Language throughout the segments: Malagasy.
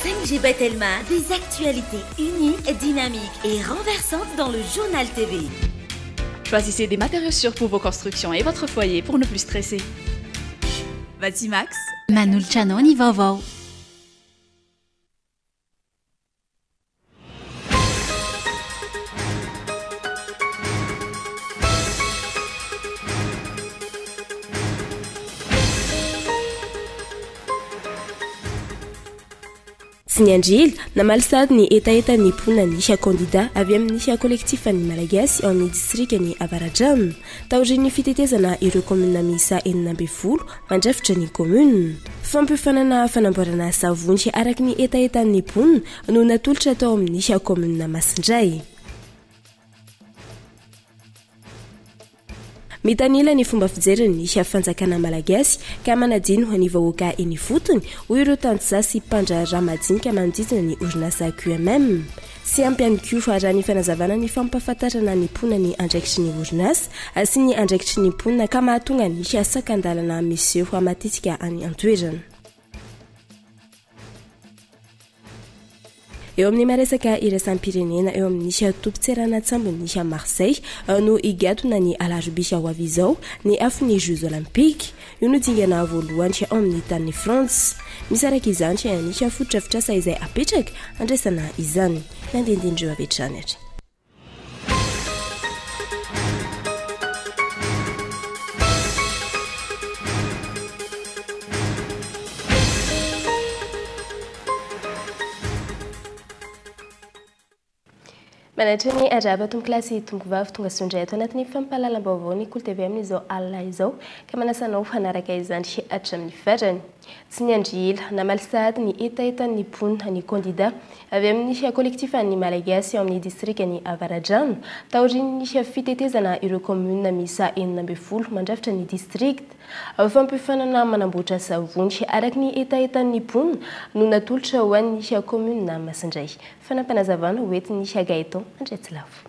5G by Telma, des actualités uniques, dynamiques et renversantes dans le Journal TV. Choisissez des matériaux sûrs pour vos constructions et votre foyer pour ne plus stresser. Batimax. Manolotra anao ny vaovao. Tsy niandry ela, namaly sahady ny hetahetan'ny mponina ny kandida avy amin'ny kolektifan'ny Malagasy ao amin'ny distrikan'i Avaradrano, taorian'ny fitetezana ireo kaominina miisa 16 mandrafitra ny kaominina. Fampiofanana fanamboarana savony araka ny hetahetan'ny mponina no natolotra tao amin'ny kaominina Masindray. Mitanila ny fomba fijeriny ny fanjakana malagasy ka manadino ny vahoaka eny ifotony, hoy ireo tantsaha sy mpandraharaha madinika manodidina ny orinasa QMM. Tsy ampy ihany koa raha ny fanazavana ny fampahafantarana ny mponina ny andraikitry ny orinasa sy ny andraikitry ny mponina ka mahatonga ny sakan-dalana miseho matetika any an-toerana. Eo amin'ny maha-resaka iraisam-pirenena eo amin'ny tobin-tseranan-tsambon'i Marseille no higadona ny alarobia ho avy izao ny afon'ny Jeux Olympiques. Io no dingana voalohany ao amin'ny tanin'i Frantsa. Misy araka izany ny fotodrafitrasa izay apetraka handraisana izany. Ny andinindin'ireo avy hatrany ary. Manaitra ny arahaba tompokolahy sy tompokovavy tonga soa indray ato anatin'ny fampahalalam-baovao ny Kolo TV amin'izao alina izao ka manasa anao hanaraka izany hatramin'ny farany. Tsy niandry ela, namaly sahady ny hetahetan'ny mponina ny kandida Avy amin'ny kolektifan'ny Malagasy ao amin'ny distrikan'i Avaradrano, taorian'ny fitetezana ireo kaominina miisa 16 mandrafitra ny distrikta. Fampiofanana manamboatra savony araka ny hetahetan'ny mponina no natolotra ho an'ny kaominina Masindray. Fanampinazavana hoentin'i Gaëtan Andriatsilavo.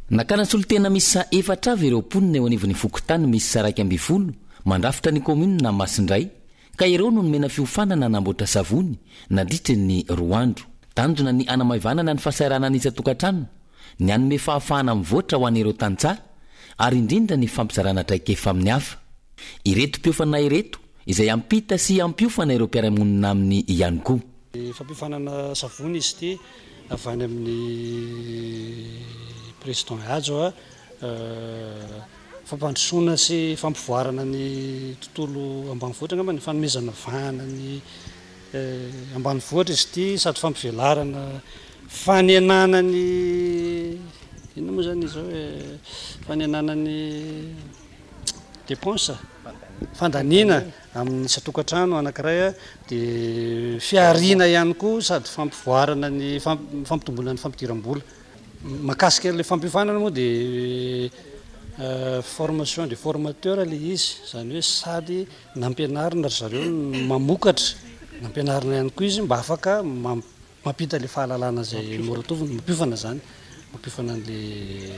Nakana solontena miisa efatra avy ireo mponina eo anivon'ny fokontany miisa 11 mandrafitra ny kaominina Masindray ka ireo no nomena fiofanana hanamboatra savony nandritry ny roa andro. Tanjona ny hanamaivanana ny fahasahiranana isan-tokantrano, ny hanome fahafahana mivoatra ho an'ireo tantsaha ary indrindra ny fampizarana traikefa amin'ny hafa. Ireto mpiofana ireto izay hampita sy hampiofana ireo mpiara-monina aminy ihany koa. Fampiofanana savony izy ity avy any amin'ny Président Hajo a. Fampandrosoana sy fampivoarana ny tontolo ambanivohitra angamba ny fanomezana vahana ny ambanivohitra izy ity sady fampivelarana fanenana ny inona moa zany izy zao hoe fanenana ny dépense fandaniana amin'ny isan-tokantrano anankiray dia fihariana ihany koa sady fampivoarana ny fampitomboana ny fampidiram-bola. Mahakasika an'ilay fampiofanana moa dia formation de formateur ilay izy, izany hoe sady nampianarina ry zareo ny mamokatra, nampianarina ihany koa izy mba afaka mampita ilay fahalalana izay noratoviny, mampiofana izany, mampiofana an'ilay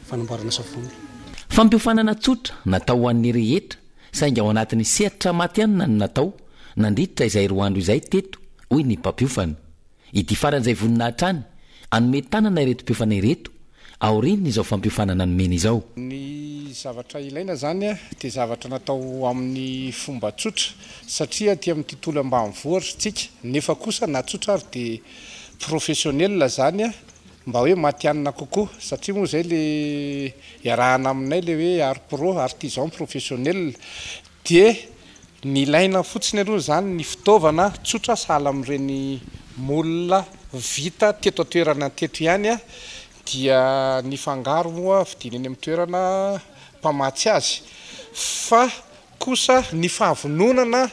fanamboarana savony. Fampiofanana tsotra natao ho an'ny rehetra saingy ao anatin'ny sehatra matihanina no natao nandritra izay roa andro izay teto, hoy ny mpampiofana. Ity farany izay vonona hatrany hanome tanana ireto mpiofana ireto aorian'izao fampiofanana nomena izao. Ny zavatra ilaina izany dia zavatra natao amin'ny fomba tsotra satria aty amin'ny tontolo ambanivohitra isika nefa kosa na tsotra ary dia professionnel izany mba hoe matihanina kokoa satria moa izay le iarahana aminay le hoe art pro, artisan professionnel dia ny ilaina fotsiny aloha izany ny fitaovana tsotra sahala amin'ireny moule vita teto an-toerana teto ihany dia ny fangaro moa vidiana eny amin'ny toerana mpamatsy azy fa kosa ny fahavononana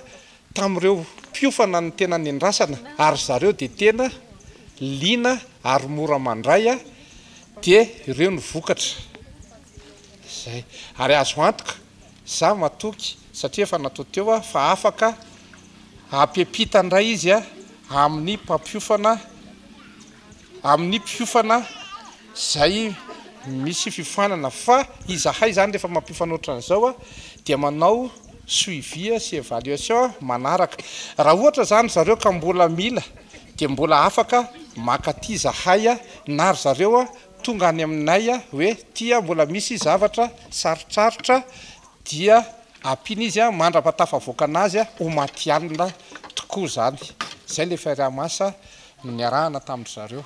tamin'ireo mpiofana no tena nendrasana ary zareo dia tena liana ary mora mandray dia ireo no vokatra izay ary azo antoka za matoky satria efa natao teo aho fa afaka hampiampita indray izy amin'ny mpampiofana amin'ny mpiofana izay misy fiofanana fa izahay izany rehefa mampiofana ohatran'izao dia manao suivi sy évaluation manaraka. Raha ohatra izany zareo ka mbola mila. dia mbola afaka maka aty zahay na ry zareo tonga any aminay hoe ty mbola misy zavatra sarotsarotra dia ampiana izy mandra-pahatafavoaka anazy ho matihanina tokoa izany. Izay ilay fiaraha-miasa no niarahana tamin-dry zareo.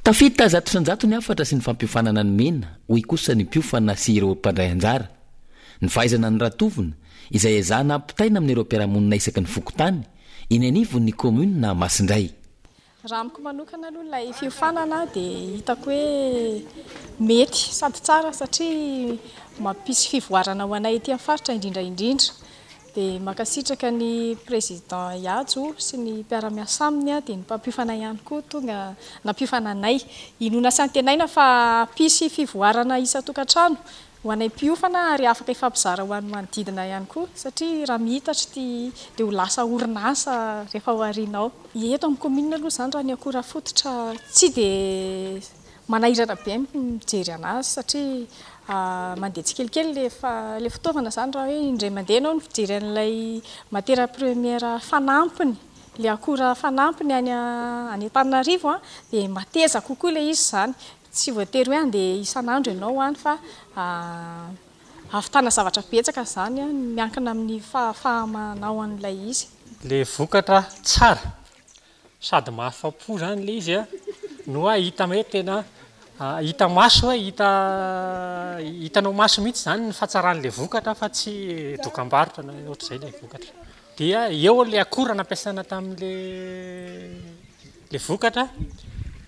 Tafita 100% ny hafatra sy ny fampiofanana nomena, hoy kosa ny mpiofana sy ireo mpandray anjara. Ny fahaizana ny ratovina, izay ezahana ampitaina amin'ireo mpiara-monina isaky ny fokontany, eny anivon'ny kaominina Masindray. Raha amiko manokana aloha ilay fiofanana dia hitako hoe mety sady tsara satria mampisy fivoarana ho anay ety amin'ny faritra indrindra indrindra. Dia mankasitraka ny Président Ihajo sy ny mpiara-miasa aminy dia ny mpampiofana ihany koa tonga nampiofana anay. Inoana sy antenaina fa hampisy fivoarana isan-tokantrano ho anay mpiofana ary afaka hifampizara ho an'ny manodidina ihany koa satria raha mihitatra ity dia ho lasa orinasa rehefa ao aoriana ao. Eto amin'ny commune aloha izany raha ny akora fototra tsy dia manahirana be ny mijery anazy satria mandeha tsikelikely ilay ilay fitaovana izany raha hoe indray mandeha ianao mijery an'ilay matière première fanampiny, ilay akora fanampiny any any Antananarivo dia mateza kokoa ilay izy izany. Tsy voatery hoe handeha isan'andro ianao any fa ahavitana zavatra betsaka izany miankina amin'ny fahafaha-manao an'ilay izy. Ilay vokatra tsara sady mahafapo izany ilay izy no hita hoe tena hita maso hoe hita hitanao maso mihitsy izany ny fahatsaran'ilay vokatra fa tsy dokam-barotra na ohatr'izay ilay vokatra. Dia eo ilay akora nampiasaina tamin'ilay ilay vokatra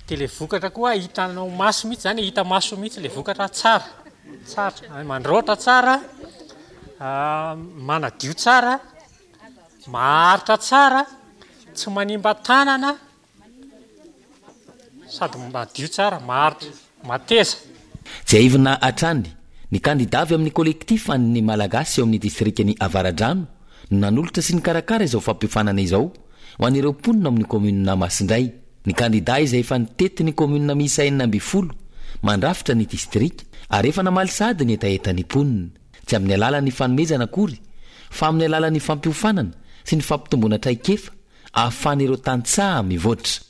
dia ilay vokatra koa hitanao maso mihitsy izany, hita maso mihitsy ilay vokatra tsara, tsara, mandroatra tsara, manadio tsara. Maharitra tsara, tsy manimba tanana sady madio tsara, maharitra, mateza. Tsiahivina hatrany, ny kandida avy amin'ny Collectif an'ny Malagasy ao amin'ny distrikan'i Avaradrano no nanolotra sy nikarakara izao fampiofanana izao ho an'ireo mponina ao amin'ny kaominina Masindray. Ny kandida izay efa nitety ny kaominina miisa 16 mandrafitra ny distrika ary efa namaly sahady ny hetahetan'ny mponina. Tsy amin'ny alalan'ny fanomezana akory fa amin'ny alalan'ny fampiofanana sy ny fampitomboana traikefa ahafahan'ireo tantsaha mivoatra.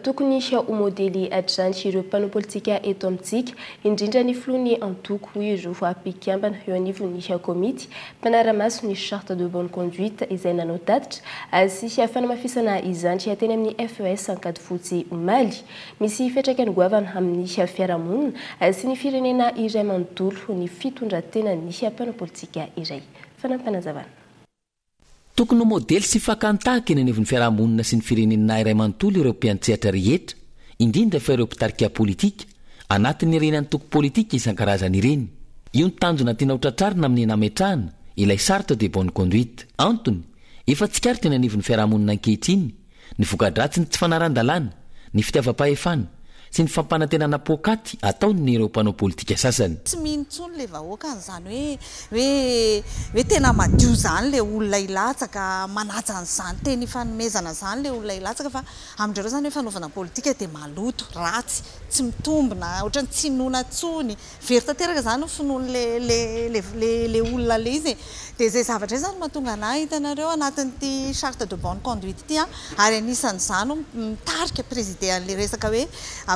Tokony ho modely hatrany ireo mpanao politika eto amintsika, indrindra ny filohan'ny antoko, hoy ireo mpikambana eo anivon'ny komity mpanara-maso ny charte de bonne conduite izay nanao tatitra sy fanamafisana izany teny amin'ny FES Ankadifotsy omaly. Misy fiantraikany goavana amin'ny fiarahamonina sy ny firenena iray manontolo ny fitondran-tenan'ny mpanao politika iray. Fanampinazavana. Tokony ho modely sy fakan-tahaka eny anivon'ny fiarahamonina sy ny firenena iray manontolo ireo mpiantsehatra rehetra, indrindra fa ireo mpitarika politika, anatin'ireny antoko politika isan-karazany ireny. Io ny tanjona tiana hotratrarina amin'ny nametrahana ilay charte de bonne conduite. Antony, efa tsikaritra eny anivon'ny fiarahamonina ankehitriny ny voka-dratsin'ny tsy fanarahan-dalàna, ny fitiavam-pahefana, sy ny fampanantenana poakaty ataon'ireo mpanao politika sasany. Tsy mino intsony ilay vahoaka an'izany hoe hoe hoe tena madio izany ilay olona hilatsaka, manaja an'izany teny ifanomezana izany ilay olona hilatsaka fa amin-dry zareo izany hoe fanaovana politika dia maloto, ratsy, tsy mitombina, ohatran'ny tsy inoana intsony. Very tanteraka izany ny finoan'le le le le le olona le izy e. Dia izay zavatra izay izany no mahatonga anà hitanareo anatin'ity charte de bonne conduite ity an, ary anisan'izany no mitarika présider an'le resaka hoe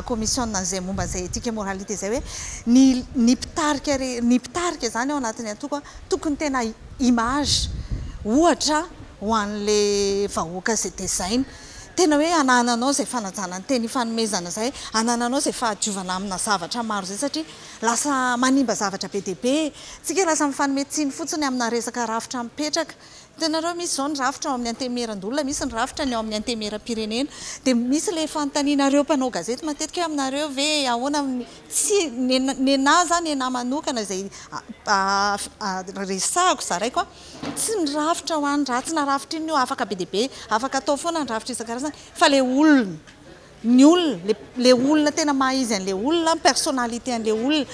commission an'izay momba an'izay éthique et moralité izay hoe ny ny mpitarika re ny mpitarika izany ao anatin'ny antoko an tokony tena image ohatra ho an'le vahoaka izay tezainy. Tena hoe anananao izay fanajana ny teny ifanomezana izay, anananao izay fahadiovana amina zavatra maro izay satria lasa manimba zavatra be dia be. Tsika lasa mifanome tsiny fotsiny amina resaka rafitra mipetraka. Hitanareo misy izao ny rafitra ao amin'ny antenimierandoholona, misy ny rafitra ny ao amin'ny antenimierampirenena. Dia misy ilay fanontanianareo mpanao gazety matetika hoe aminareo ve ahoana amin'ny, tsy, nenà izany, nenà manokana izay resahako, zaraiko an. Tsy ny rafitra ho an'ny ratsy na rafitra inona io, afaka be dia be, afaka atao foana ny rafitra isan-karazany, fa ilay olona, ny olona, le le olona tena maha izy an'ilay olona, ny personnalité an'ilay olona.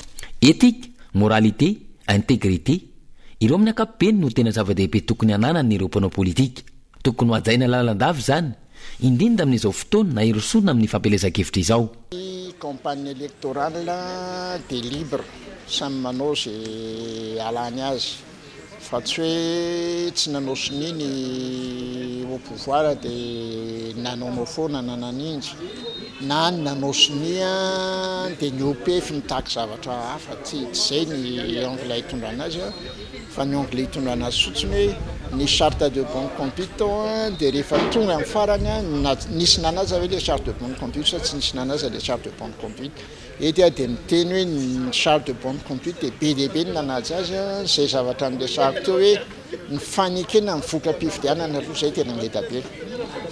Éthique, moralité, intégrité, ireo amin'ny ankapobeny no tena zava-dehibe tokony hananan'ireo mpanao politika. Tokony ho hajaina lalandava izany, indrindra amin'izao fotoana hirosoana amin'ny fampielezan-kevitra izao. Ny campagne électorale dia libre, samy manao izay halany azy. Fa tsy hoe tsy nanao sonia ny au pouvoir dia nanaonao foana na naninjy, na ny nanao sonia dia ny OPF nitaky zavatra hafa, tsy izay ny angle hitondrana azy fa ny angle hitondrana azy fotsiny hoe ny charte de bonne conduite tao dia rehefa tonga amin'ny farany na nisy nanaja ve ilay charte de bonne conduite sa tsy nisy nanaja ilay charte de bonne conduite. Eto aho dia miteny hoe ny charte de bonne conduite dia be dia be ny nanaja azy, izay zavatra niresahako teo hoe ny fanekena ny voka-pifidianana aloha izay tena ngeda be.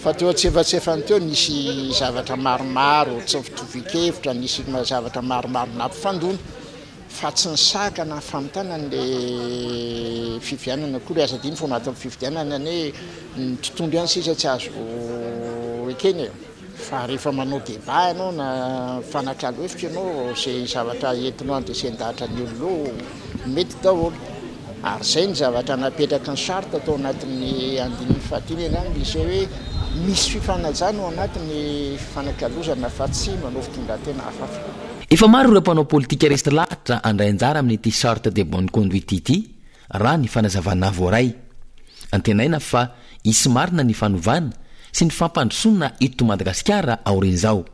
Fa teo antsefatsefany teo nisy zavatra maromaro tsy nitovian-kevitra, nisy zavatra maromaro nampifandona fa tsy nisakana ny famitana an'ilay fifidianana akory. Aza adino fa ao anatin'ny fifidianana anie ny mpitondra ihany sisa tsy azo ekena e. Fa rehefa manao débat ianao na mifanakalo hevitra ianao, izay zavatra entinao handresen-dahatra ny olona eo mety daholo. Ary izay ny zavatra napetraky ny charte tao anatin'ny andininy fahadimy angamba izay hoe misy fifanajana ao anatin'ny fifanakalozana fa tsy manao fitondran-tena hafahafa. Efa maro ireo mpanao politika resy lahatra handray anjara amin'ity charte de bonne conduite ity raha ny fanazavana voaray. Antenaina fa hisy marina ny fanovana sy ny fampandrosoana eto Madagasikara aorian'izao.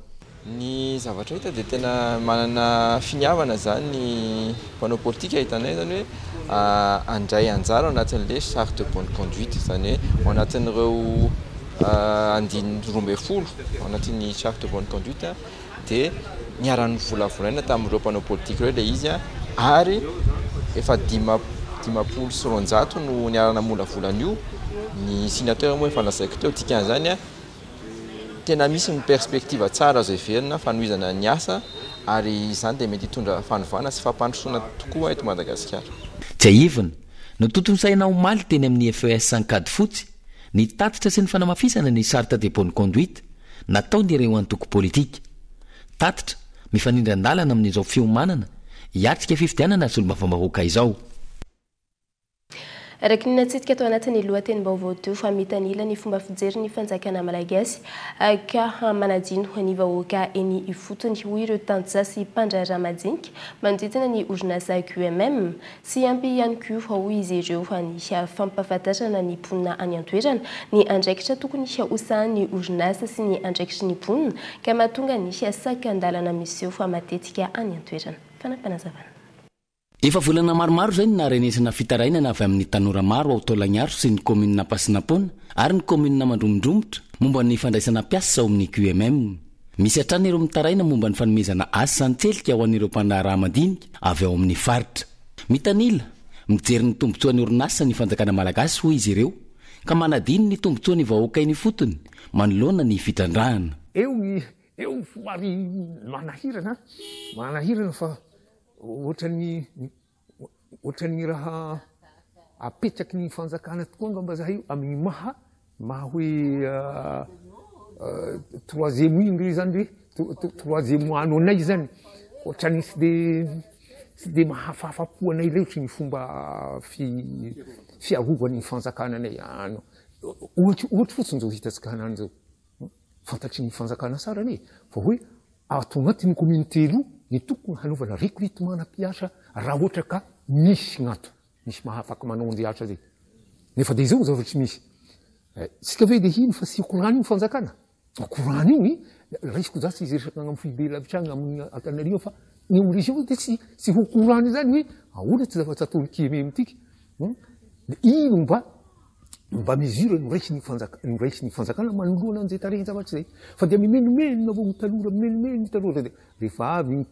Ny zavatra hita dia tena manana finiavana izany ny mpanao politika hitanay izany hoe handray anjara ao anatin'ilay charte de bonne conduite, izany hoe ao anatin'ireo andininy 12 ao anatin'ny charte de bonne conduite dia niara-novolavolaina tamin'ireo mpanao politika ireo ilay izy ary efa 250 no niara-namolavola an'io, ny signataire moa efa lazaiko teo, dikan'izany tena misy ny perspective tsara azo heverina fanohizana ny asa ary izany dia mety hitondra fanovana sy fampandrosoana tokoa eto Madagasikara. Tsiahivina, notontosaina omaly teny amin'ny FES Ankadifotsy ny tatitra sy ny fanamafisana ny charte de bonne conduite nataon'ireo antoko politika. Tatitra mifanindran-dalana amin'izao fiomanana hiatrika fifidianana solombavambahoaka izao. Araka ny natsidika tao anatin'ny lohatenim-baovao teo fa mitanila ny fomba fijery ny fanjakana malagasy ka manadino ny vahoaka eny ifotony, hoy ireo tantsaha sy mpandraharaha madinika manodidina ny orinasa QMM. Tsy ampy ihany koa, hoy izy ireo, ny fampahafantarana ny mponina any an-toerana ny andraikitra tokony hosahan'ny orinasa sy ny andraikitry ny mponina ka mahatonga ny sakan-dalana miseho matetika any an-toerana. Fanampinazavana. Efa volana maromaro izay no naharenesana fitarainana avy amin'ny tanora maro ao Taolagnaro sy ny kaominina Ampasinampoana ary ny kaominina Mandromondromotra momba ny fandraisana mpiasa ao amin'ny QMM. Misy hatrany ireo mitaraina momba ny fanomezana asa an-tselika ho an'ireo mpandraharaha madinika avy ao amin'ny faritra. Mitanila, mijery ny tombontsoan'ny orinasa ny fanjakana malagasy hoy izy ireo ka manadino ny tombontsoan'ny vahoaka eny ifotony manoloana ny fitrandrahana. Eo ny eo ny somary manahirana, manahirana fa ohatran'ny Ohatran'ny raha apetraky ny fanjakana tokoa angamba zahay io amin'ny maha maha hoe troisième ino re zany re troisième ano anay zany ohatran'ny tsy de tsy de mahafahafapo anay loatra ny fomba fi fiarovan'ny fanjakana anay ano ohatry ohatry fotsiny zao hitantsika hanany zao fantatry ny fanjakana tsara anie fa hoe Ato anatin'ny commune telo ny tokony hanaovana recrutement na mpiasa raha ohatra ka misy gn'ato, misy mahafaky manao an'izay asa zay. Nefa dia izao ny zavatry misy. Tsika ve dia hino fa tsy korana io fanjakana? Korana io i, raisiko za tsy izy resaka agny amin'ny foibe lavitra agny amin'ny Antananarivo fa ny amin'ny région dia tsy tsy ho korana izany hoe ahoana ty zavatra ataon'ny QMM tiky. Dia ino mba Mba mesure noraisin'ny fanjaka noraisin'ny fanjakana manoloana an'izay tarehin-javatra izay. Fa dia mimenomenona avao ny tanora, mimenomenona ny tanora dia rehefa avy ny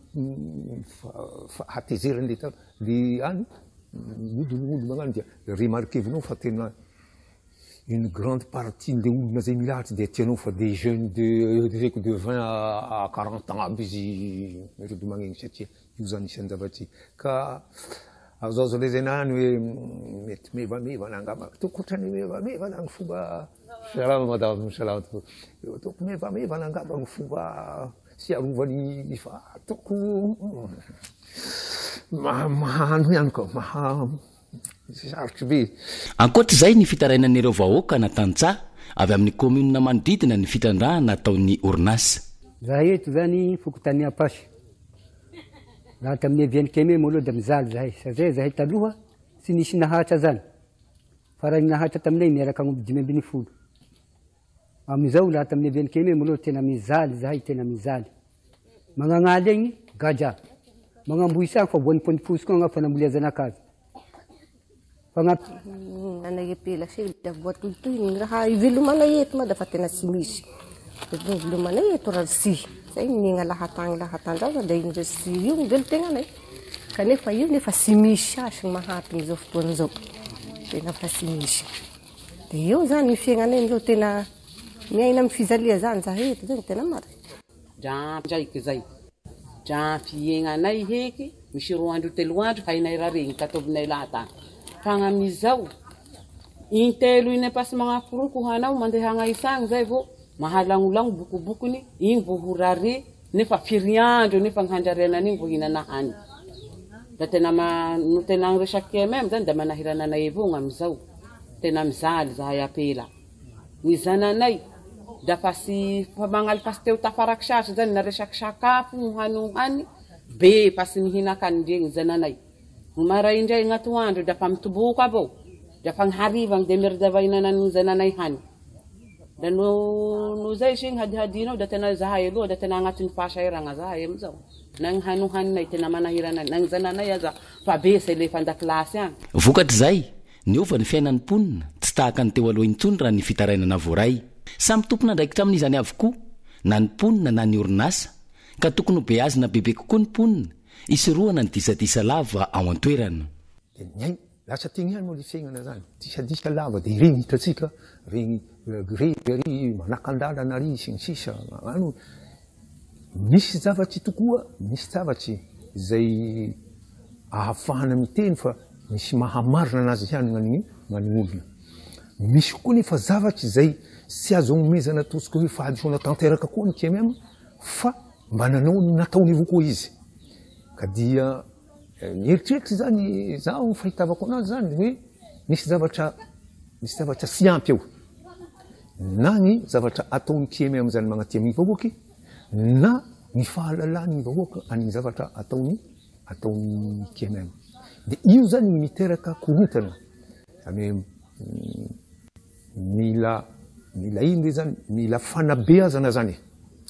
hatezeran'ilay tanora, le any mihodinhodina magnano dia remarquer-nao fa tena une grande partie n'ilay olona izay milahatra dia tianao fa des jeunes de tsy haiko de 20 à 40 ans aby izy ireo magneno satria Io zany isan'ny zavatry ka azo azo lazaina any hoe mety mevamevana angamba, ataoko ohatran'ny mevamevana ny fomba, salama madame, salama tompoko, ataoko mevamevana angamba ny fomba fiarovany fa ataoko mahano ihany ka, maha sarotro be. Ankoatra izay ny fitarainan'ireo vahoaka na tantsaha avy amin'ny kaominina manodidina ny fitrandrahana ataon'ny orinasa. Zahay eto zany fokontany Ampasy. Raha tamin'ny avian'ny Kemem aloha dia mijaly zahay satria zahay taloha tsy nisy nahatra zany. Fa raha ny nahantra taminay niaraka agnomby 15. Amin'izao laha tamin'ny avy any KMM aloha tena mijaly zahay tena mijaly. Magnagnaly agny gadra. Magnambohitra agny fa voan'ny poniposy koa agny fa nambolia zanakazo. Fagnampy. Anay epela se da voatohitohy ny raha ivelomanay eto ma da fa tena tsy misy. Ivelomanay eto raha tsy zay miaigna lahatagny lahatandraza da iny tsy io ny velon-tegnanay. Kanefa io nefa tsy misy sasy mahampy amin'izao fotoana izao. Tena fa tsy misy. Dia eo zany ny fiaignanay amizao tena miaina amin'ny fijalia zany zahay eto zay tena marina. Dra ndraiky zay. Dra fiaignanay heky misy 2 andro 3 andro hainay raha regny ka ataovinay lahatany. Fa amizao intelo iny ampasy magnakoroko hanao mandeha agnaisagny zay vao mahalagnolagno bokobokony igny vao ho rare nefa firy andro nefa handrariana an'igny vao hihinana hany. Da tena no tena resaky KMM zany da manahirana anay avao amizao. Tena mizaly zahay apela. Ny zananay da fa sy fa magnaly fa sy teo tafaraky sasy zany na resaky sakafo hohany be fa sy mihinakany ndregny zananay. Maraindray gn'atoandro da fa mitoboko avao. Da fa hariva de mirdava hinanany zananay hany. Da no zay sy hadihadinao da tena zahay aloha da tena agnatin'ny fahasairagna zahay amizao. Na ny hanohaninay tena manahirana na ny zananay aza fa be sy le fandakilasy agny. Vokatr'izay, niova ny fiainan'ny mponina, tsy tahaka ny teo aloha intsony raha ny fitarainana voaray. Samy tompon'andraikitra amin'izany avokoa, na ny mponina na ny orinasa, ka tokony ho beazina bebe kokoa ny mponina, hisorohana ny disadisa lava ao an-toerana. Dia ny lasa tiany ihany moa le fiainana zany, disadisa lava dia ireny hitantsika, ireny grevy ary, manakan-dalana ary, sy ny sisa. Ano, misy zavatry tokoa, misy zavatry izay ahafahana miteny fa misy mahamarina anazy ihany ny olona. Misy koa nefa zavatry izay tsy azo anomezana ataontsika hoe fahadisoana tanteraka koa ny KMM, fa mba nanao ny nataony avao koa izy. Ka dia mieritreritra zany zaho fahitavako anazy zany hoe misy zavatra, misy zavatra tsy ampy eo. Na ny zavatra ataon'ny KMM zany magnaty amin'ny vahoaky, na ny fahalalan'ny vahoaka an'ny zavatra ataon'ny KMM. Dia io zany miteraka korontana. Zany hoe mila, mila ino re zany? Mila fanabeazana zany.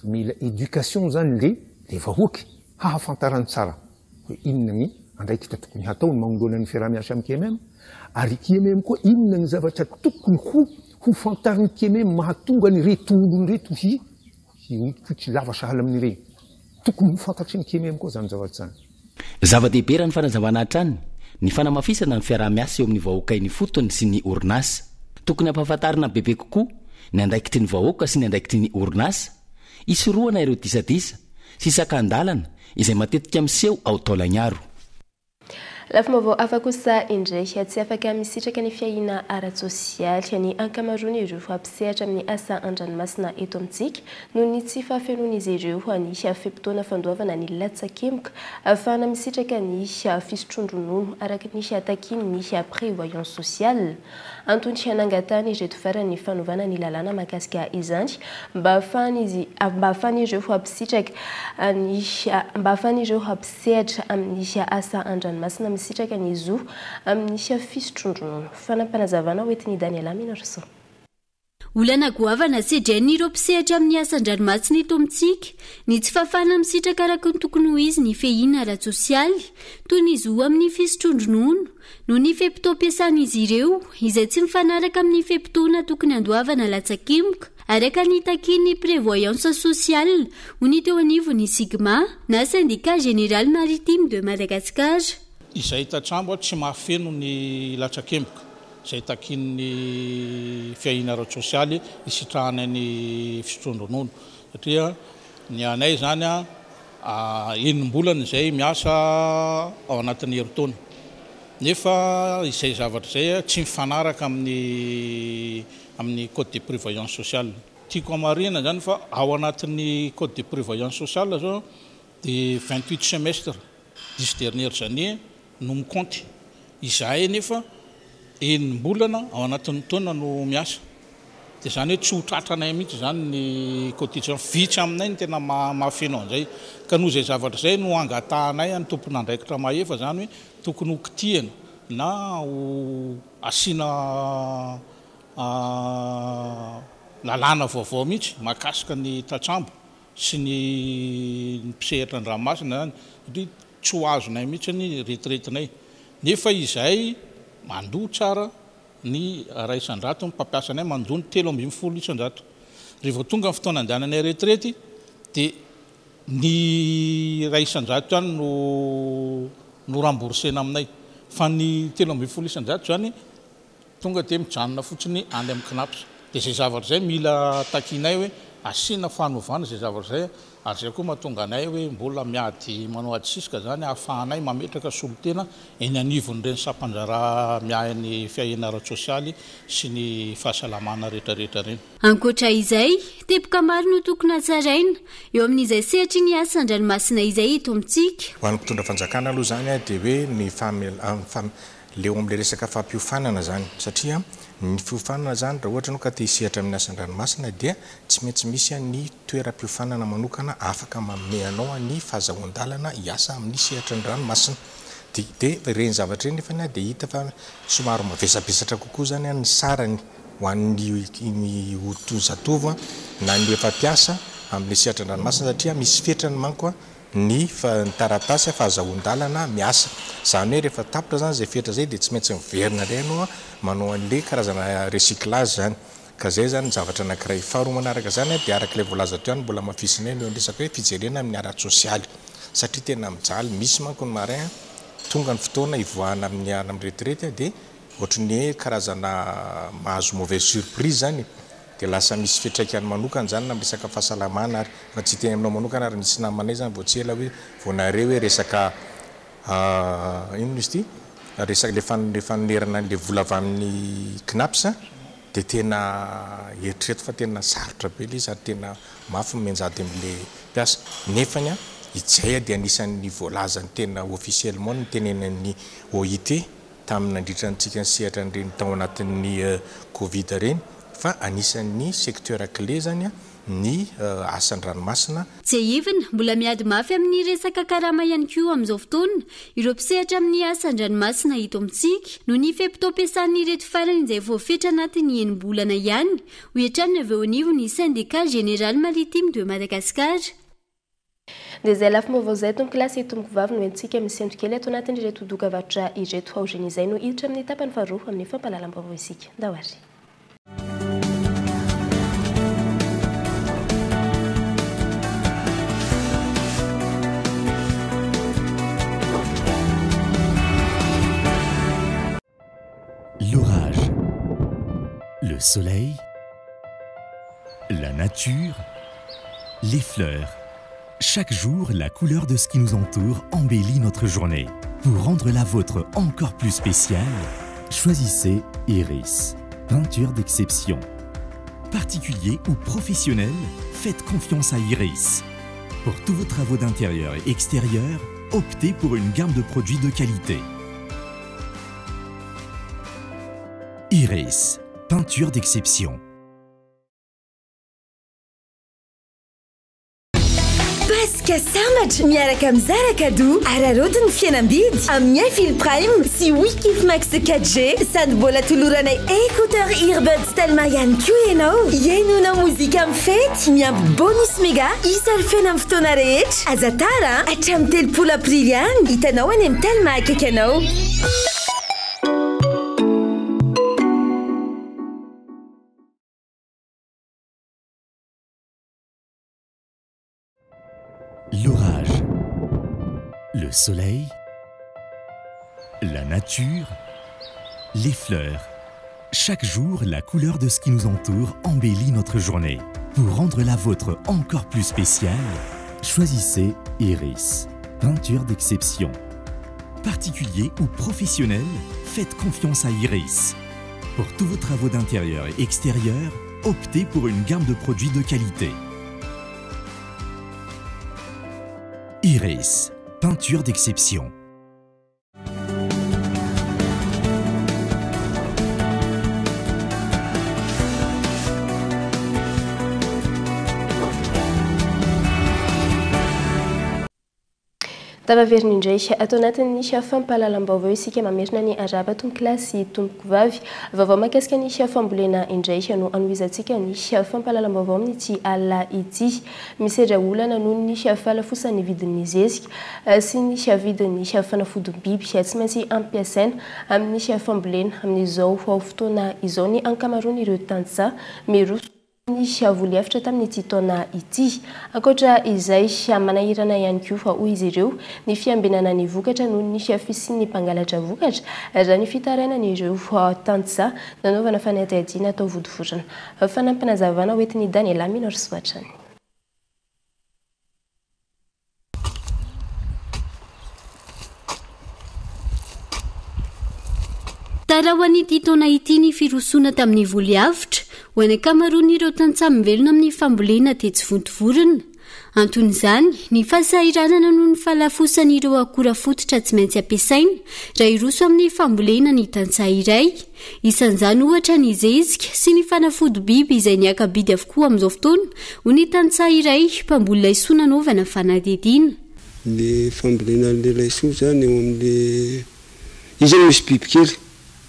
Mila éducation zany le vahoaky hahafantarany tsara hoe inona ny andraikitra tokony hataony manoloana ny fiaraha-miasa amin'ny KMM, ary KMM koa inona ny zavatra tokony ho fantarin'ny KMM mahatonga ny reto olona reto hihodikodiky lava sahala amin'ireny. Tokony ho fantatry ny KMM koa zany zavatra zany. Zava-dehibe raha ny fanazavana hatrany, ny fanamafisana ny fiaraha-miasa eo amin'ny vahoaka eny ifotony sy ny orinasa. Tokony hampahafantarina bebe kokoa ny andraikitry ny vahoaka sy ny andraikitry ny orinasa, hisorohana ireo disadisa sy sakan-dalana izay matetika miseho ao Taolagnaro. Lafim-baovao hafa kosa indray, tsy afaka misitraka ny fiahiana ara-tsosialy ny ankamaroan'ireo mpisehatra amin'ny asa an-dranomasina eto amintsika noho ny tsy fahafenoan'izy ireo ny fe-potoana fandoavana ny latsakemboka ahafahana misitraka ny fisotroan-dronono araka ny takin'ny prévoyance sociale. Antony nangatahana ireto farany fanovana ny lalàna mahakasika izany mba ahafahan'izy, mba ahafahan'ireo mpisitraka ny, mba ahafahan'ireo mpisehatra amin'ny asa an-dranomasina misitraka ny zo amin'ny fisotroan-dronono. Fanampanazavana hoentin'i Daniela Minarso. Olana goavana sedrain'ireo mpisehatra amin'ny asa an-dranomasina eto amintsika ny tsy fahafahana misitraka araka ny tokony ho izy ny fiahiana ara-tsosialy toy ny zo amin'ny fisotroan-dronono noho ny fe-potoam-piasan'izy ireo izay tsy mifanaraka amin'ny fe-potoana tokony handoavana latsakemboka araka ny takin'ny prévoyance sociale ho ny teo anivon'ny Sigma na syndicat général maritime de Madagascar. Izay tatsambo tsy mahafeno ny latsakemboka izay takin'ny fiahiana ara-tsosialy isitrahana ny fisotroan-dronono satria ny anay zany enim-bolana izay miasa ao anatin'ny herintaona nefa izay zavatra izay tsy mifanaraka amin'ny code de prévoyance sociale. Tiako hamarihana zany fa ao anatin'ny code de prévoyance sociale zao de 28 semestres 10 dernières années no mikonty. Izahay nefa enim-bolana ao anatin'ny taona no miasa. Dia zany hoe tsy ho tratranay mihitsy zany ny cotisation. Vitsy aminay ny tena mahafeno an'izay. Ka noho izay zavatra izay no angatahanay any tompon'andraikitra mahefa zany hoe tokony ho kitihana. na ho asiana lalàna vaovao mihitsy mahakasika ny tantsambo sy ny mpisehatra an-dranomasina izany satria tsy ho azonay mihitsy ny retraite-nay nefa izahay mandoa tsara ny 1%, ny mpampiasa anay mandoa ny 13%. Rehefa tonga ny fotoana andehananay retraite dia ny 1% ihany no no rembourser-na aminay fa ny 13% izany Tonga dia mijanona fotsiny any amin'ny Cnaps. Dia izay zavatra izay mila takianay hoe asiana fanovana izay zavatra izay ary izay koa mahatonga anay hoe mbola miady manao ady sisika izany ahafahanay mametraka solontena eny anivon'ireny sampandraharaha miahy ny fiahiana ara-tsosialy sy ny fahasalamana rehetrarehetra ireny. Ankoatra izay, teboka maro no tokony hatsaraina eo amin'izay sehatry ny asa an-dranomasina izay eto amintsika. Ho an'ny mpitondra fanjakana aloha izany dia hoe ny Le eo amin'ilay resaka fampiofanana izany, satria ny fiofanana izany raha ohatra ianao ka te hisehatra amin'ny asa an-dranomasina dia tsy maintsy misy ny toeram-piofanana manokana afaka manome anao ny fahazahoan-dalana hiasa amin'ny sehatry ny ranomasina. Dia dia ireny zavatra ireny nefany dia hita fa somary mavesabesatra kokoa izany ny sarany ho an'ny ny ho zatovo na ny efa mpiasa amin'ilay sehatra an-dranomasina satria misy fetrany manko ny taratasy fahazahoan-dalana miasa. Izany hoe rehefa tapitra izany izay fetra izay dia tsy maintsy miverina indray ianao manao an'ilay karazana recyclage izany. Ka izay izany ny zavatra anankiray. Faharoa manaraka izany dia araka ilay voalaza teo ihany mbola hamafisinay ny eo amin'ny resaka hoe fijerena amin'ny ara-tsosialy. Satria tena mijaly. Misy manko ny marin tonga ny fotoana hivoahana amin'ny amin'ny retraite dia ohatry ny hoe karazana mahazo mauvaise surprise izany e. Dia lasa misy fiantraikany manokana izany na amin'ny resaka fahasalamana ary. Fa tsy hiteny aminao manokana ary nisy namanay izany vao tsy ela hoe vao nahare hoe resaka inona izy ity? Resaka ilay le fanonerana an'ilay vola avy amin'ny Cnaps dia tena eritrereto fa tena sarotra be ilay izy ary tena mafy ny mianjady amin'ilay mpiasa. Nefany an, izay dia anisan'ny voalazany tena officiellement nitenenan'ny OIT tamin'ny nandritra antsika nisehatra an'ireny tao anatin'ny Covid ireny fa anisan'ny secteur clé zany ny asa an-dranomasina. Tsiahivina, mbola miady mafy amin'ny resaka karama ihany koa amin'izao fotoana ireo mpisehatra amin'ny asa an-dranomasina eto amintsika noho ny fe-potoam-piasan'ireto farany izay voafetra anatin'ny enim-bolana ihany, hoy hatrany ny avy eo anivon'ny Syndicat Général Maritime de Madagascar. Dia izay lafim-baovao izay tompokolahy sy tompokovavy no entintsika misento kely ato anatin'ireto dokavarotra ireto. Aorian'izay no hiditra amin'ny tapany faharoa amin'ny fampahalalam-baovao isika. Ndao ary. L'orage, le soleil, la nature, les fleurs. Chaque jour, la couleur de ce qui nous entoure embellit notre journée. Pour rendre la vôtre encore plus spéciale, choisissez Iris, peinture d'exception. Particulier ou professionnel, faites confiance à Iris. Pour tous vos travaux d'intérieur et extérieur, optez pour une gamme de produits de qualité. Iris, peinture d'exception. Paska sambatra miaraka amin'ny Zara Cadeau. Araraoty ny fihenam-bidy amin'ny Infil Prime sy Wikif Max 4G. Sady mbola toloranay écouteur earbuds Telma ihany koa ianao. Hihainoanao mozika amin'ny fety, miampy bonus mega isolfena amin'ny fotoana rehetra. Aza tara a! Hatramin'ny 30 aprily ihany. Hitanao any amin'ny Telma akaiky anao. L'orage, le soleil, la nature, les fleurs. Chaque jour, la couleur de ce qui nous entoure embellit notre journée. Pour rendre la vôtre encore plus spéciale, choisissez Iris, peinture d'exception. Particulier ou professionnel, faites confiance à Iris. Pour tous vos travaux d'intérieur et extérieur, optez pour une gamme de produits de qualité. Iris, peinture d'exception. Tafaverina indray ato anatin'ny fampahalalam-baovao isika mamerina ny arahaba tompokolahy sy tompokovavy. Vaovao mahakasika ny fambolena indray no hanohizantsika ny fampahalalam-baovao amin'ity alina ity. Misedra olana noho ny fahalafosan'ny vidin'ny zezika sy ny vidin'ny fanafodim-biby tsy maintsy ampiasaina amin'ny fambolena amin'izao fotoana izao ny ankamaroan'ireo tantsaha miroso ny voly efitra tamin'ity taona ity. Ankoatra izay, manahirana ihany koa, hoy izy ireo, ny fiambenana ny vokatra noho ny fisian'ny mpangalatra vokatra, raha ny fitarainan'ireo tantsaha nanaovana fanadihadiana tao Vontovorona. Fanampinazavana hoentin'i Daniela Minorisoa hatrany. Tara ho an'ity taona ity ny firosoana tamin'ny voly avotra ho an'ny ankamaroan'ireo tantsaha mivelona amin'ny fambolena tetsy Vontovorona. Anton'izany, ny fahasahiranana noho ny fahalafosan'ireo akora fototra tsy maintsy ampiasaina raha hiroso amin'ny fambolena ny tantsaha iray. Isan'izany ohatra ny zezika sy ny fanafody biby izay niaka-bidy avokoa amin'izao fotoana, hoy ny tantsaha iray mpamboly laisoa nanaovana fanadihadiana. Ny fambolena an'ilay laisoa izany eo amin'ilay, izy izany misy bibikely,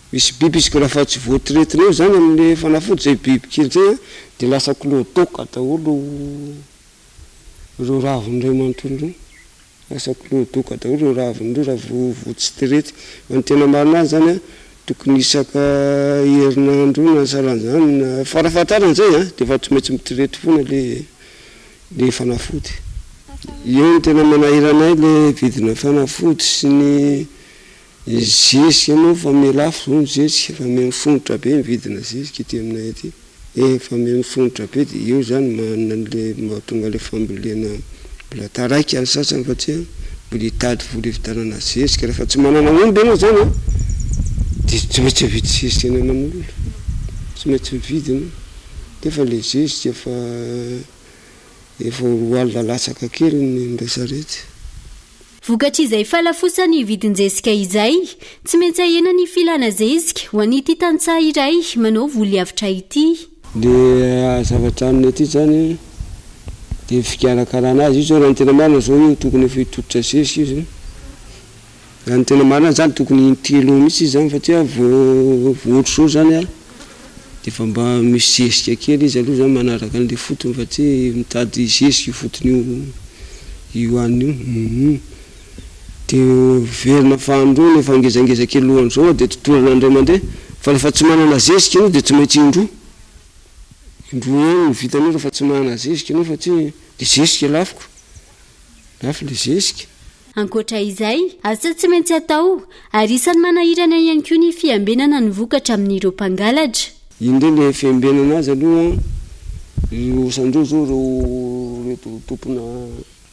misy biby izy ka raha fa tsy voatretinao izany amin'ilay fanafody izay bibikely izay an, dia lasa clodoka daholo ireo raviny iray manontolo ireo. Lasa clodoka daholo ireo raviny ireo raha vao vao tsy traite. Fa ny tena marina azy zany an, tokony isaka herinandro eo na sahalan'izany na farafahatarany zay an, dia efa tsy maintsy mi-traite foana le le fanafody. Eo no tena manahirana ahy le vidina fanafody sy ny zezika moa fa miha lafo zao ny zezika, efa miha mifongotra be ny vidina zezika ety aminay aty. Efa miha mifongotra be dia eo zany manana an'le mahatonga le fambolena mbola taraiky any sasany fa tsy mbola hitady vola hividianana zezika, rehefa tsy manana omby ianao zany an dia tsy maintsy mividy zezika any aman'olona, tsy maintsy mividy ianao, nefa le zezika efa efa ho roa alina latsaka kely ny indray sarety. Vokatr'izay fahalafosan'ny vidin-jezika izay, tsy maintsy ahena ny filana zezika ho an'ity tantsaha iray manao voly avotra ity. Le zavatra aminy aty zany de fikarakarana azy, io zao raha ny tena marina zao io tokony efa hitototra zezika izy, raha ny tena marina zany tokony intelo eo mihitsy izy zany fa tsy vao ohatr'izao zany an. Dia efa mba misy zezika kely izy aloha zany manaraka an'ilay fotony fa tsy mitady zezika io fotony io io anona io. Hum. Dia miverina fahandroany efa ngezangeza kely lohan'izao dia totorana indray mandeha fa rehefa tsy manana zezika ianao dia tsy maintsy indroa. Indroa ihany no vitanao rehefa tsy manana zezika ianao fa tsy dia zezika lafo ko. Lafo ilay zezika. Ankoatra izay, asa tsy maintsy atao ary isan'ny manahirana ihany koa ny fiambenana ny vokatra amin'ireo mpangalatra. Iny indray ilay fiambenana azy aloha an, ry osan'ireo zao ireo reto tompona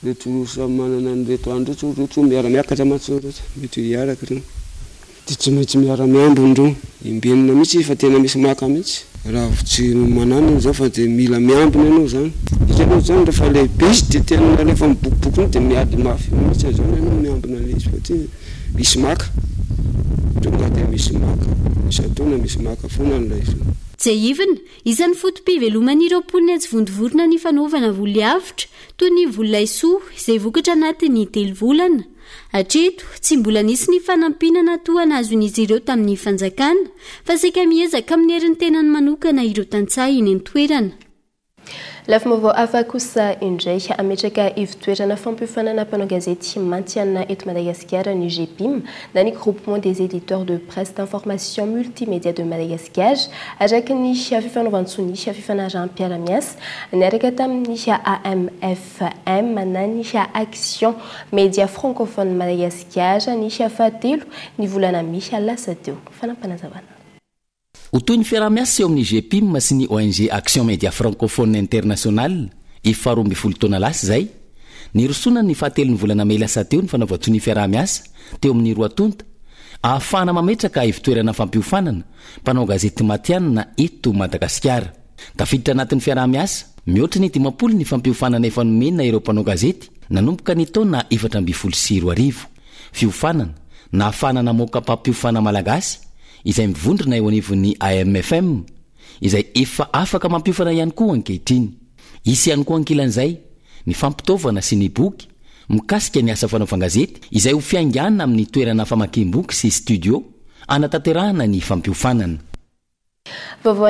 reto samy manana an'ireto andro ireto zao, ireo zao miara-miakatra mantsy zao ireto, mety hiaraka ireo. Dia tsy maintsy miara-miambina ireo, embenina mihitsy fa tena misy maka mihitsy. Raha vao tsy mananona izao fa dia mila miambina ianao izany. Izy aloha izany rehefa lehibe izy dia tena rehefa mibokoboko iny dia miady mafy mihitsy izany ianao miambina an'ilay izy fa tsy misy maka. Tonga dia misy maka. Isan-taona misy maka foana an'ilay izy. Tsiahivina, isan'ny foto-piveloman'ireo mponina etsy Vontovorona ny fanaovana voly avotra, toy ny voly laisoa, izay vokatra anatin'ny telo volana. Hatreto, tsy mbola nisy ny fanampiana na tohana azon'izy ireo tamin'ny fanjakana, fa saika miezaka amin'ny herin'ny tenany manokana ireo tantsaha eny an-toerana. Lafim-baovao hafa kosa indray, hametraka ivon-toerana fampiofanana mpanao gazety mantianina eto Madagasikara ny GEPIM na ny Groupement des Editeurs de Presse d'Information Multimédia de Madagascar, araka ny fifanaovan-tsonia fifanaraham-piarahamiasa niaraka tamin'ny AMF. FM na ny Action Media Francophone Madagasikara ny fahatelo ny volana mey lasa teo. Fanampinazavana. Ho toy ny fiaraha-miasa eo amin'ny GPIM sy ny ONG Action Media Francophone International efa 12 taona lasa izay, nirosoana ny fahatelon'ny volana mey lasa teo ny fanaovan-tsonia fiaraha-miasa teo amin'ny roa tonta ahafahana mametraka ivontoerana fampiofanana mpanao gazety matihanina eto Madagasikara. Tafiditra anatin'ny fiaraha-miasa, mihoatra ny 50 ny fampiofanana efa nomena ireo mpanao gazety nanomboka ny taona 2014. Fiofanana nahafahana namoaka mpampiofana malagasy izay mivondrona eo anivon'ny AMFM, izay efa afaka mampiofana ihany koa ankehitriny. Hisy ihany koa ankilan'izay ny fampitaovana sy ny boky. mikasika ny asa fanaovan-gazety izay ho fiaingàna amin'ny toerana famakiam-boky sy studio hanatanterahana ny fampiofanana. Vaovao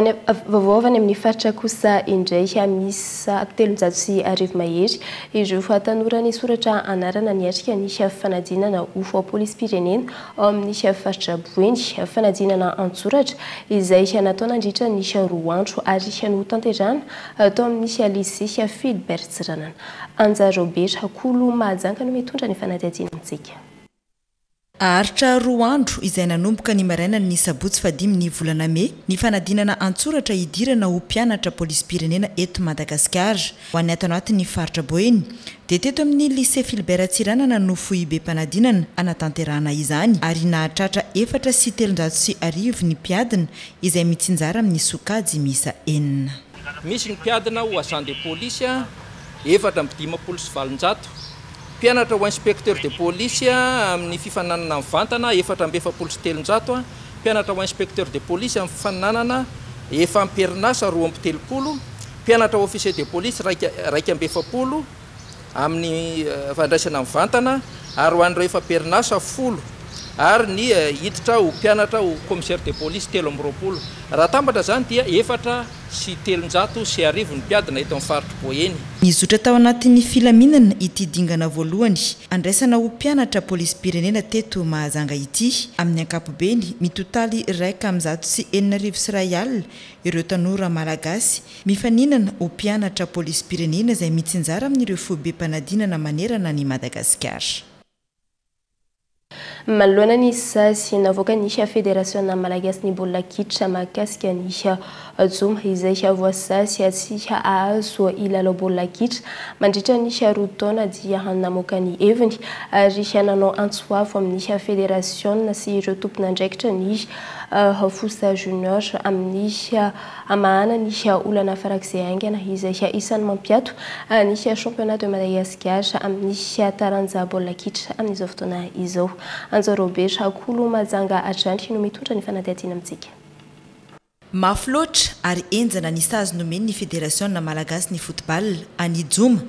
avy any amin'ny faritra kosa indray, miisa 1300 mahery ireo tanora nisoratra anarana niatrika ny fanadinana ho polisim-pirenena ao amin'ny faritra Boeny. Fanadinana an-tsoratra izay natao nandritra ny roa andro ary notanterahana tao amin'ny Lycée Philbert Tsiranana. Anja Raobera, Kolo Mahajanga no mitondra ny fanadihadiana amintsika. Haharitra roa andro, izay nanomboka ny marainan'ny sabotsy fahadimy ny volana mey, ny fanadinana an-tsoratra hidirana ho mpianatra polisim-pirenena eto Madagasikara. Ho an'ny ato anatin'ny faritra Boeny, dia teto amin'ny Lycée Philbert Tsiranana no foibem-panadinana hanatanterahana izany ary nahatratra 1304 ny mpiadina izay mitsinjara amin'ny sokajy miisa enina. Misy ny mpiadina ho agent de police 854. Mpianatra ho inspecteur de police amin'ny fifaninanana mivantana 344, mpianatra ho inspecteur de police amin'ny fifaninanana efa am-perinasa 32, mpianatra ho officier de police 41 amin'ny fandraisana mivantana ary ho an'ireo efa am-perinasa folo ary ny hiditra ho mpianatra ho commissaire de police 23. Raha atambatra izany dia 1304 ny mpiadina eto amin'ny faritr'i Boeny. Nizotra tao anatin'ny filaminana ity dingana voalohany andraisana ho mpianatra polisim-pirenena teto Mahajanga ity. Amin'ny ankapobeny, mitotaly 61 161 ireo tanora malagasy mifaninana ho mpianatra polisim-pirenena izay mitsinjara amin'ireo foibem-panadinana manerana an'i Madagasikara. Manoloana ny sazy navoakan'ny Federasiona malagasin'ny baolina kitra mahakasika ny Joma izay voasazy tsy hahazo hilalao baolina kitra mandritra ny roa taona dia namoaka ny heviny ary nanao antso avo amin'ny federasiona sy ireo tompon'andraikitra ny Fosa Junior amin'ny hamahana ny olana farak'izay haingana izay isan'ny mampiato ny championnat de Madagascar amin'ny taranja baolina kitra amin'izao fotoana izao. Anjao Robert Kolo Mahajanga hatrany no mitondra ny fanadihadiana amintsika. Mafy loatra ary henjana ny sazy nomen'ny Federasiona malagasy ny football an'i Joma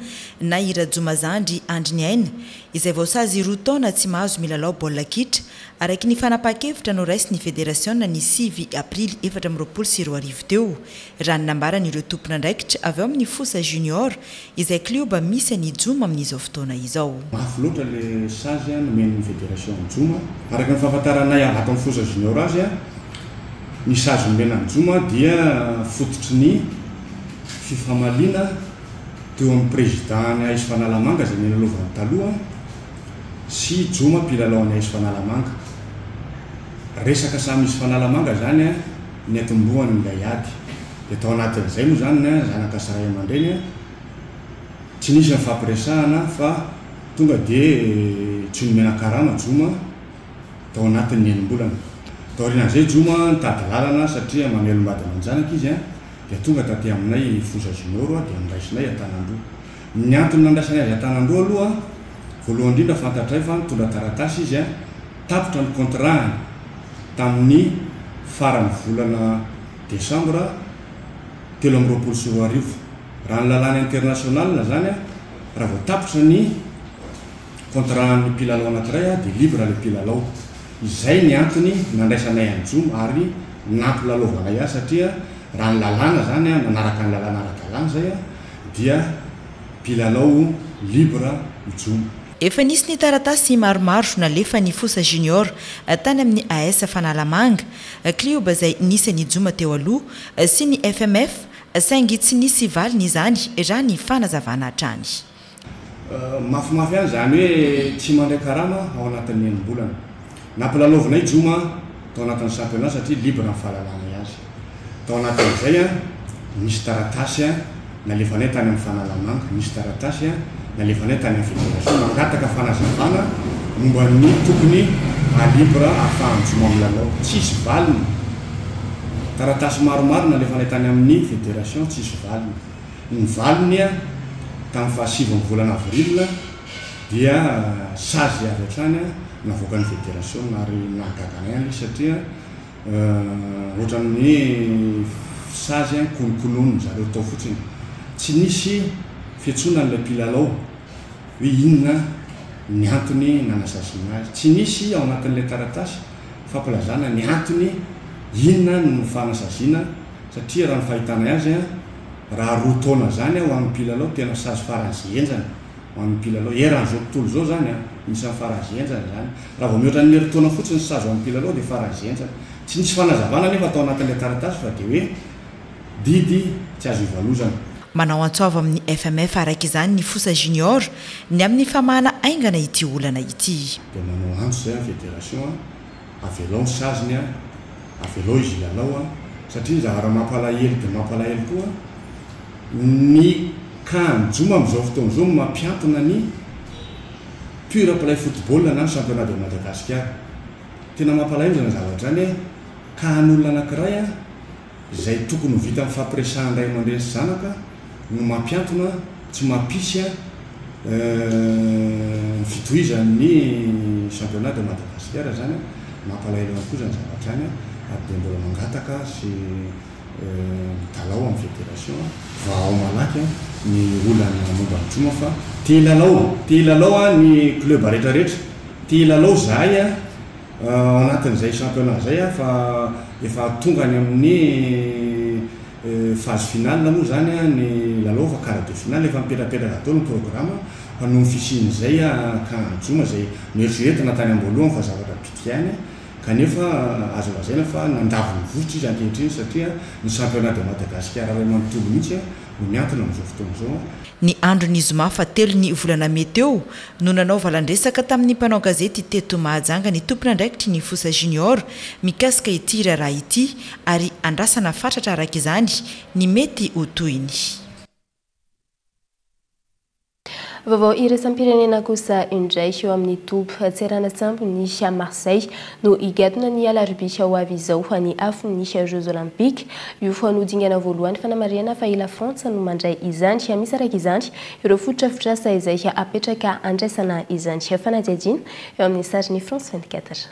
na i Rajoma Zandry Andriniaina izay voasazy roa taona tsy mahazo milalao baolina kitra araka ny fanapahan-kevitra noraisin'ny Federasiona ny sivy aprily 2024 teo raha ny nambaran'ireo tompon'andraikitra avy ao amin'ny Fosa Junior izay klioba misy an'i Joma amin'izao fotoana izao. Mafy loatra ilay sazy nomen'ny Federation an'i Joma. Araka ny fahafantaranay avy ato amin'ny Fosa Junior azy, ny sazy nomena an'i Joma dia fototry ny fifamaliana teo amin'ny Président ny AS Fanalamanga izay nilalaovany taloha sy Joma mpilalao an'ny AS Fanalamanga. Resaka samy izy Fanalamanga izany niatombohan'ilay ady. Dia tao anatin'izay moa izany ny zanaka sy ray aman-dreny tsy nisy ny fampiresahana fa tonga dia tsy nomena karama Joma tao anatin'ny enim-bolana. Taorian'izay Joma nitady lalana satria mamelom-bady aman-janaka izy dia tonga taty aminay Foza Junior dia noraisinay an-tanan-droa. Ny antony nandraisanay azy an-tanan-droa aloha, voalohany indrindra fantatray fa nitondra taratasy izy, tapitra ny contrat-ny tamin'ny faran'ny volana Desambra 2023. Raha ny lalàna international izany, raha vao tapitra ny contrat-n'ny mpilalao anankiray dia libre ilay mpilalao. Izay ny antony nandraisanay an'i Joma ary nampilalaovanay azy satria raha ny lalàna izany, nanaraka ny lalàna ara-dalàna izay dia mpilalao libre i Joma. Efa nisy ny taratasy maromaro nalefan'ny Fosa Junior tany amin'ny AS Fanalamanga, klioba izay nisy an'i Joma teo aloha, sy ny FMF, saingy tsy nisy valiny izany, raha ny fanazavana hatrany. Mafimafy ihany izany hoe tsy mandray karama ao anatin'ny enim-bolana. Nampilalaovinay Joma tao anatin'ny championnat satria libre ny fahalalanay azy. Tao anatin'izay, nisy taratasy nalefanay tany amin'ny Fanalamanga, nisy taratasy nalefanay tany amin'ny fédération nangataka fanazavana momba ny tokony haha libre ahafahan'i Joma milalao. Tsisy valiny. Taratasy maromaro nalefanay tany amin'ny fédération, tsisy valiny. Ny valiny tamin'ny fahasivy ny volana avril dia sazy avy hatrany navoakan'ny federasiona ary nahagaga anay ilay izy satria ohatran'ny sazy nikonokononin-dry zareo tao fotsiny. Tsy nisy fiantsoana an'ilay mpilalao hoe inona. ny antony nanasaziana azy. Tsy nisy ao anatin'ilay taratasy fampilazana ny antony inona no fanasaziana satria raha ny fahitanay azy raha roa taona izany ho an'ny mpilalao tena sazy faran'izay henjana ho an'ny mpilalao eran'izao tontolo izao izany an, isan'ny faran'izay henjana izany. Raha vao mihoatra ny herintaona fotsiny ny sazy ho an'ny mpilalao dia faran'izay henjana. Tsy nisy fanazavana anefa tao anatin'ilay taratasy fa dia hoe didy tsy azo ivalozana. Manao antso avo amin'ny FMF araka izany ny Fosa Junior ny amin'ny famahana haingana ity olana ity. Dia manao antso izay ny federation an, avelao ny saziny an, avelao izy hilalao an, satria ny zavatra mampalahelo dia mampalahelo koa ny cas an'i Joma amin'izao fotoana izao no mampiantona ny pure play football na ny championnat de Madagascar. Tena mampalahelo izany zavatra izany an, cas an'olona anankiray an, Izay tokony ho vita mifampiresahan'ny ray aman-dreny sy zanaka no mampiantona tsy mampisy ny fitohizan'ny championnat de Madagascar izany, mampalahelo ihany koa izany zavatra izany ary dia mbola mangataka sy mitalaho amin'ny fédération vahao malaky ny olana momba ny Joma fa te hilalao, te hilalao ny club rehetra rehetra, te hilalao izahay. Ao anatin'izay championnat izay aho fa efa tonga any amin'ny phase finale moa izany ny lalao fa quart de finale efa mipetrapetraka daholo ny programme fa noho ny fisian'izay camp Joma izay noeritreretina tany am-boalohany fa zavatra bitika ihany kanefa azo lazaina fa nandavo ny vohitra izy ankehitriny satria ny championnat de Madagascar iray manontolo mihitsy no miantona amin'izao fotoana izao. Ny andron'ny zoma fahatelon'ny volana mey teo no nanao valandresaka tamin'ny mpanao gazety teto Mahajanga ny tompon'andraikitry ny Fosa Junior mikasika ity raharaha ity ary andrasana fatratra araka izany ny mety ho tohiny. Vaovao iraisam-pirenena kosa indray eo amin'ny toby tseranan-tsambon'i Marseille no higadona ny alarobia ho avy izao ny afon'ny Jeux Olympiques. Io no dingana voalohany fanamarihana fa i Lafrantsa no mandray izany. Misy araka izany ireo fotodrafitrasa izay apetraka handraisana izany fanadihadiana eo amin'ny sarin'ny France 24.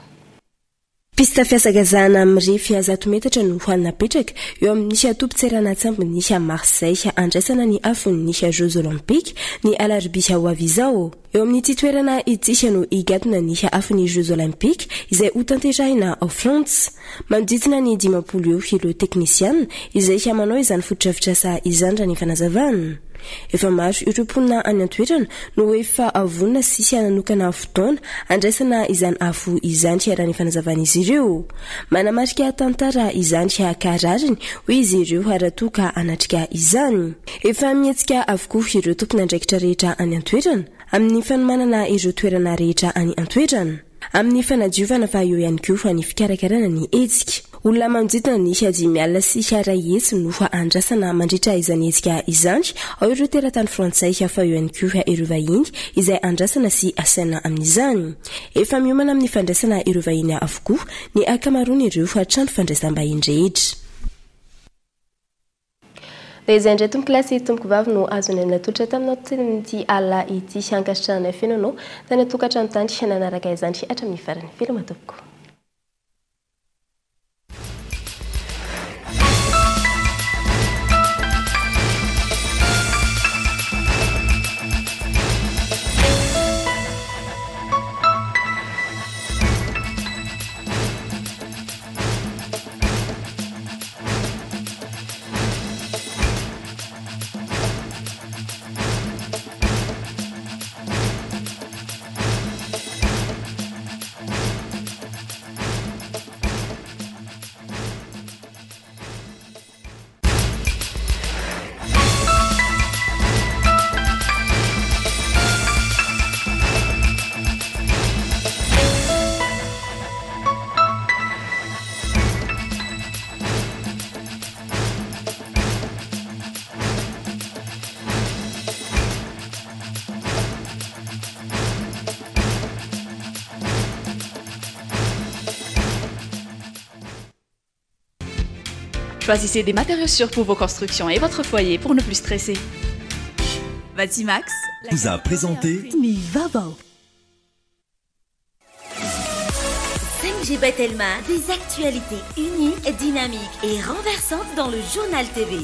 Piste fihazakazahana mirefy 100 metatra no napetraka eo amin'ny tobin-tseranan-tsambon'i Marseille handraisana ny afon'ny Jeux Olympiques ny alarobia ho avy izao. Eo amin'ity toerana ity no higadona ny afon'ny Jeux Olympiques izay hotanterahina ao Frantsa. Manodidina ny 50 eo ireo teknisiana izay manao izany fotodrafitrasa izany raha ny fanazavana. Efa maro ireo mponina any an-toerana no efa vonona sy nanokana fotoana handraisana izany afo izany raha ny fanazavan'izy ireo. Manamarika tantara izany ka rariny, hoy izy ireo, raha toa ka hanatrika izany. Efa mihetsika avokoa ireo tompon'andraikitra rehetra any an-toerana amin'ny fanomanana ireo toerana rehetra any an-toerana. Amin'ny fanadiovana fa eo ihany koa ny fikarakarana ny hetsika. Olona manodidina ny 550 no andrasana mandritra izany hetsika izany, ao ireo teratany frantsay fa eo ihany koa ireo vahiny izay andrasana sy asaina amin'izany. Efa miomana amin'ny fandraisana ireo vahiny avokoa ny ankamaroan'ireo trano fandraisam-bahiny rehetra. Dia izay indray tompokolahy sy tompokovavy no azonay natolotra taminao tamin'ity alina ity. Ankasitrahanay feno anao tany an-tokantrano tany nanaraka izany hatramin'ny farany. Veloma tompoko. Choisissez des matériaux sûrs pour vos constructions et votre foyer pour ne plus stresser. Batimax vous a présenté Ny vaovao. 5G by Telma, des actualités uniques, dynamiques et renversantes dans le journal TV.